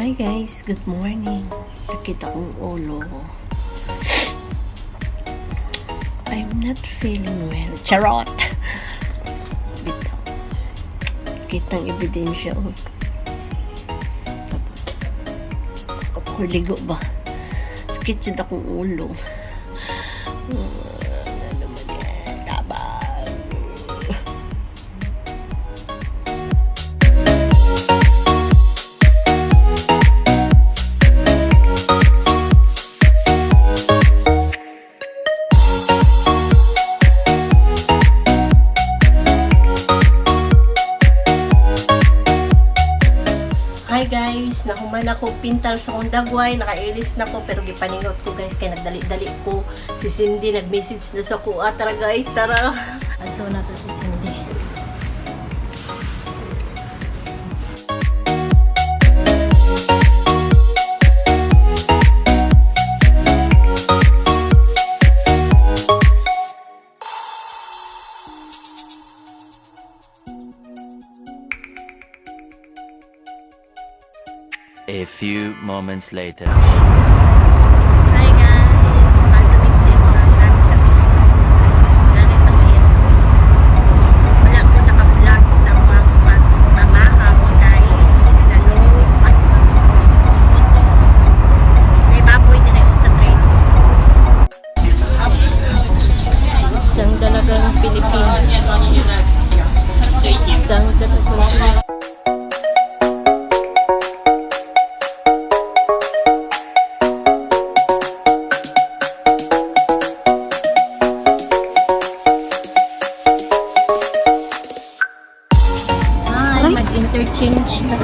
Hi guys, good morning. Sakit akong ulo. I'm not feeling well. Charot! Bitaw. Kitang ebidensya, oh. Tapos, ako ligo ba? Sakit jud akong ulo. Ah, ano naman yan? Tabang. Hi guys, nahuman ako pintal sa akong dagway, nakailis na ko pero gipaningot ko, guys, kay nagdali-dali ko. Si Cindy nag-message na sa kuha. Tara guys, tara. Adto na to si Cindy. A few moments later. Hi guys, Pantomime Central. Nami sa Nami pasahero. Wala ko naka-vlog sa pamahaw kay nalungkot. May baboy na rin sa train. Isang dalagang Pilipino. Isang dalagang. Ay, mag-interchange na.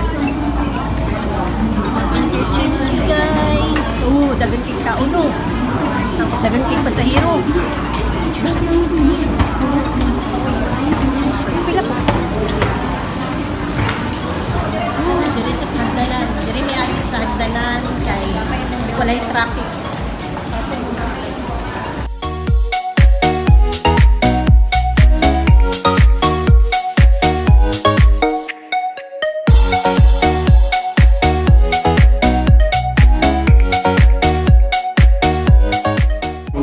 Mag-interchange you guys. Oh, dagan kay tao no. Dagan kay pasahero. Pila po. Oh, diri ta sa hagdanan. Diri may ari sa hagdanan kay walay traffic.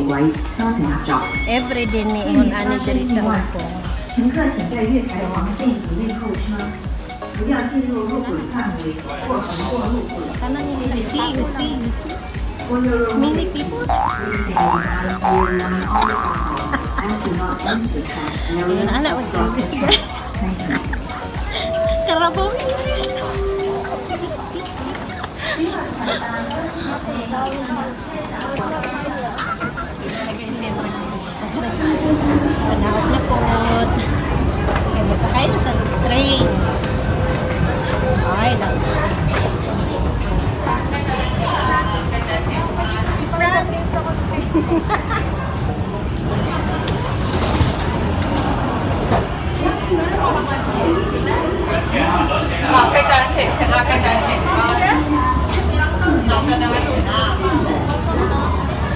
轨，多謝合作。 Every day ni ingon ani diri sa Hong Kong. 乘客請在月台黃線以內候車，不要進入路軌範圍或橫過路軌。 Kanang you see, you see, you see. Many people. Ayun, anak, mag-English guys. Karabaw English. Panahon na po. Kaya masakay na sa train. Ay, naku.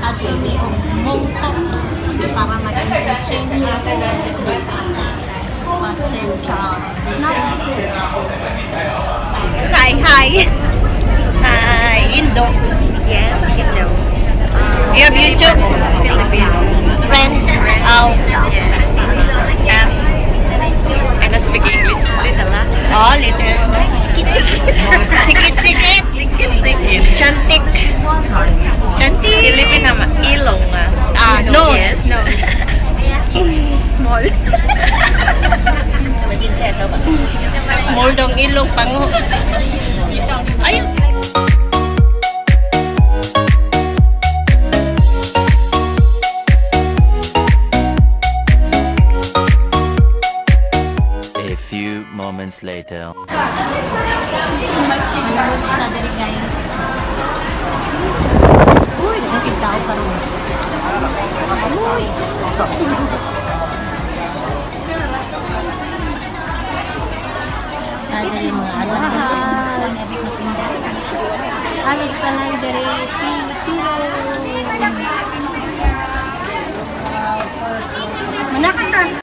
Adto mi og Mongkok para mag-interchange pa Central. Hi, hi. Hi, Indo. Yes, Indo. You have YouTube? Filipino. Friend? Oh, I not speak English little ah. Oh, little. Sikit, sikit. Sikit sikit. Cantik. Cantik. Filipino ma ilong ah. Ah, nose. Yes, no. Small. Small dong ilong pango. Ay. A few moments later. Manawag ta diri guys. Uy, naging tao pa ron. Uy. Ada yung mga alahas. Halos tanan diri Pilipino. Manakata.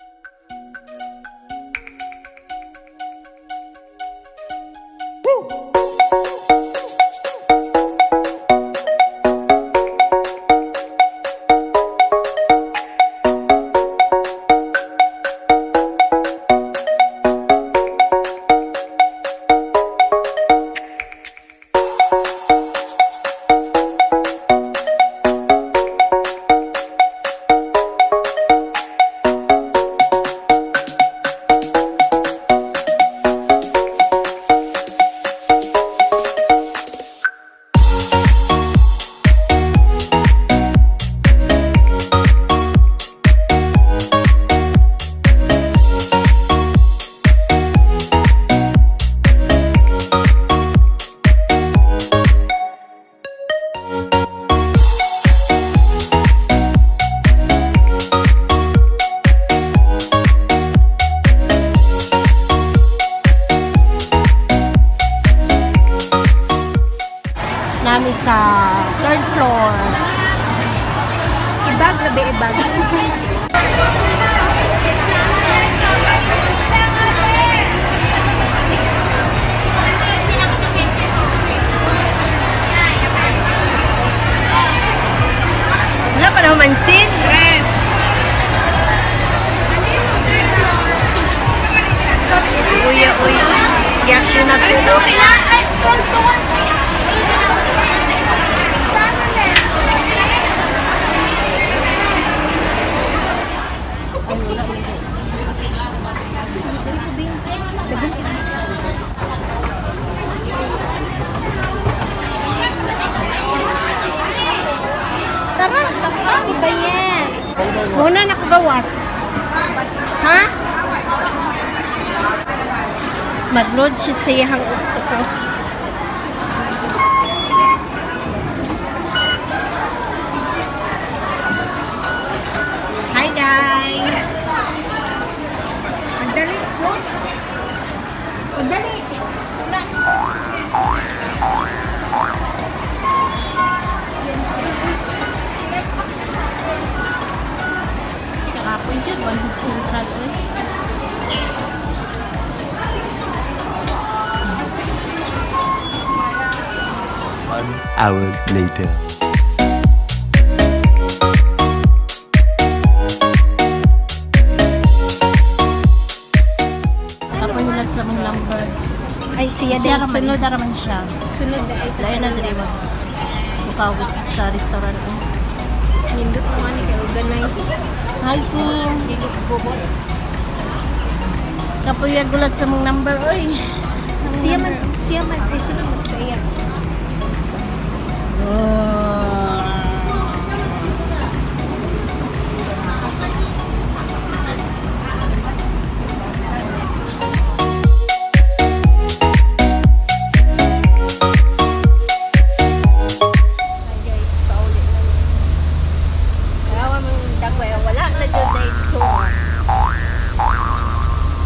Nami sa third floor. Ibag, grabe ibag. Wala pa na humansin. Uy, uy. Reaction na to. Tara, iba yan. Muna nakagawas. Ha? Mag-load siya sa iyang octopus. Hi guys! Madali, no? Madali. Kakapoy dyan, One Big Central. Oy. 1 hour later. Kapoy nila sa mong lumber. Ay, siya Siya din. raman, Sunod. isa raman siya. Sunod na ay. Lain na diri mo. Bukawis sa restaurant ko. Nindot naman ni kay organize. Hi, Sin! Dili bobot. Kapoy gulat sa mong number, oy. Siya man, ay sunod man sa iya. Oh. Hi guys, pauli na mi. Kawa mong dagway, wala na jud na itsuot.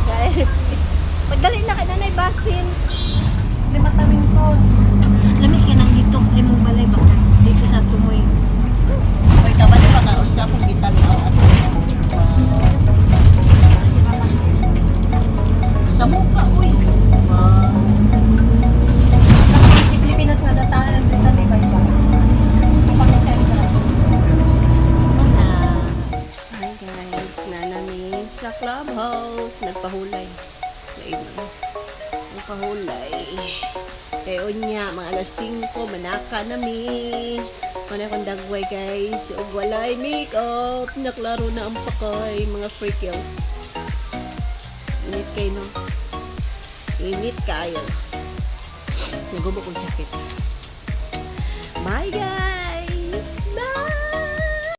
Kaya lipstick. Pagdali na kay nanay basin. Lima tawing ko. Lami kay nang dito imong balay ba dito sa tumoy. Hoy, kabalo pa ka unsa akong gitan-aw ato. Sa muka, uy. Wow. Di Pilipinas na datahan dito di ba iba? Hi guys, nanami sa clubhouse. Nagpahulay. Lain na. Nagpahulay. Kay unya, mga alas 5, manaka nami. Mana akong dagway guys. Ug walay makeup. Naklaro na ang pakay, mga freakles. Init kayo no? Init kayo. Nagubo kong jacket. Bye guys! Bye!